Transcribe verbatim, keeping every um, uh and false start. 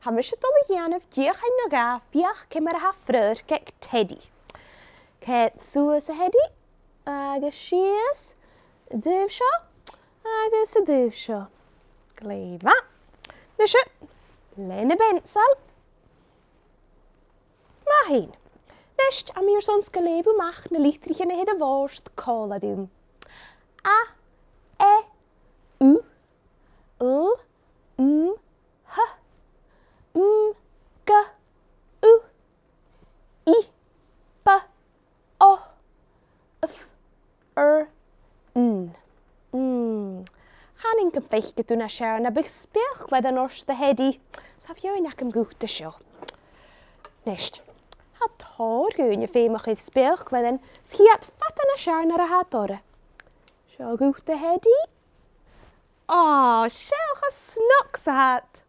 Tha mise a' dol a dhèanamh deuchainn no dhà feuch ciamar a tha fradharc aig Teddy. Ceart, suas a Theddy, agus sìos, an taobh seo, agus an taobh seo. Glè mhath. Nise, lean am peansail. Math fhèin. Nist, tha mi airson 's gun leugh thu a-mach na litrichean a th' air a' bhòrd còmhla rium. A, E, U, L, M, H, M, G, U, I, B, O, F, R, N. Mm. Chanainn gum faiceadh tu nas fheàrr na biodh speuclairean ort, a Theddy. 'S tha feadhainn agam dhut an seo. Nist, tha tòrr dhaoine feumach air speuclairean, 's chì iad fada nas fheàrr na tha iad orra. Seo dhut, a Theddy. Ò, seo cho snog 's a tha iad.